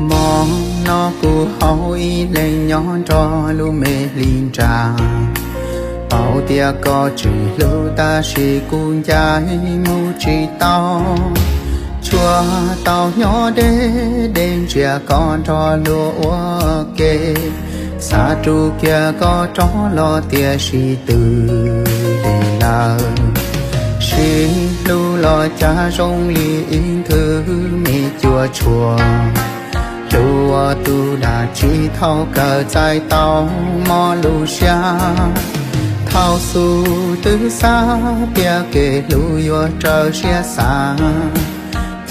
Mo no kuv haus ib leeg nyob nrog lub me hli nra. Paub tias koj tsis hlub tab sis kuv ncaim mus tsis tau. Tsuas tau nyob deb deb ntsia koj nrog luag ua ke. Xav rub kiag koj rov los tiam sis twb lig lawm. Sib hlub los cas zoo li ib nthwv me cua tshuam. Hlub ua tus dab tsi thaum kawg txais tau mob lub siab. Thaum xub twb xav tias kev hlub yuav raws siab xav.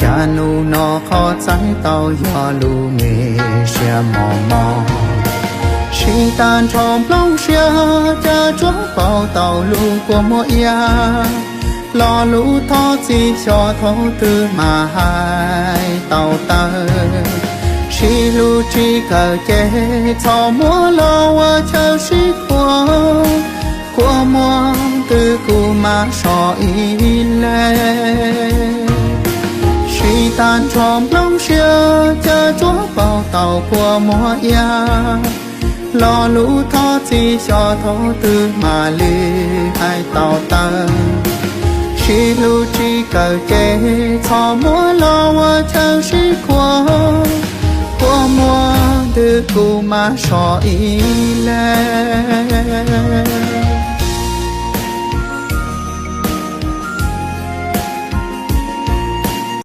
Cas hnub no qhov txais tau yog lub me siab mos mos. Sib tag nrho nplooj siab cas tsuas paub tau lub kua muag iab. Lo lus thov txim xyov thaum twg mas hais tau tawm. Sib hlub tsis kawm ces txhob muab los ua chaw sib khuam. Kua muag ntws kuv mas so ib leeg. Sib tag nrho nplooj siab cas tsuas paub tau kua muag iab. Lo lus thov txim xyov thaum twg mam li hais tau tawm. Sib hlub tsis kawm ces txhob muab los ua chaw sib khuam. Kua muag ntws kuv mas so ib leeg.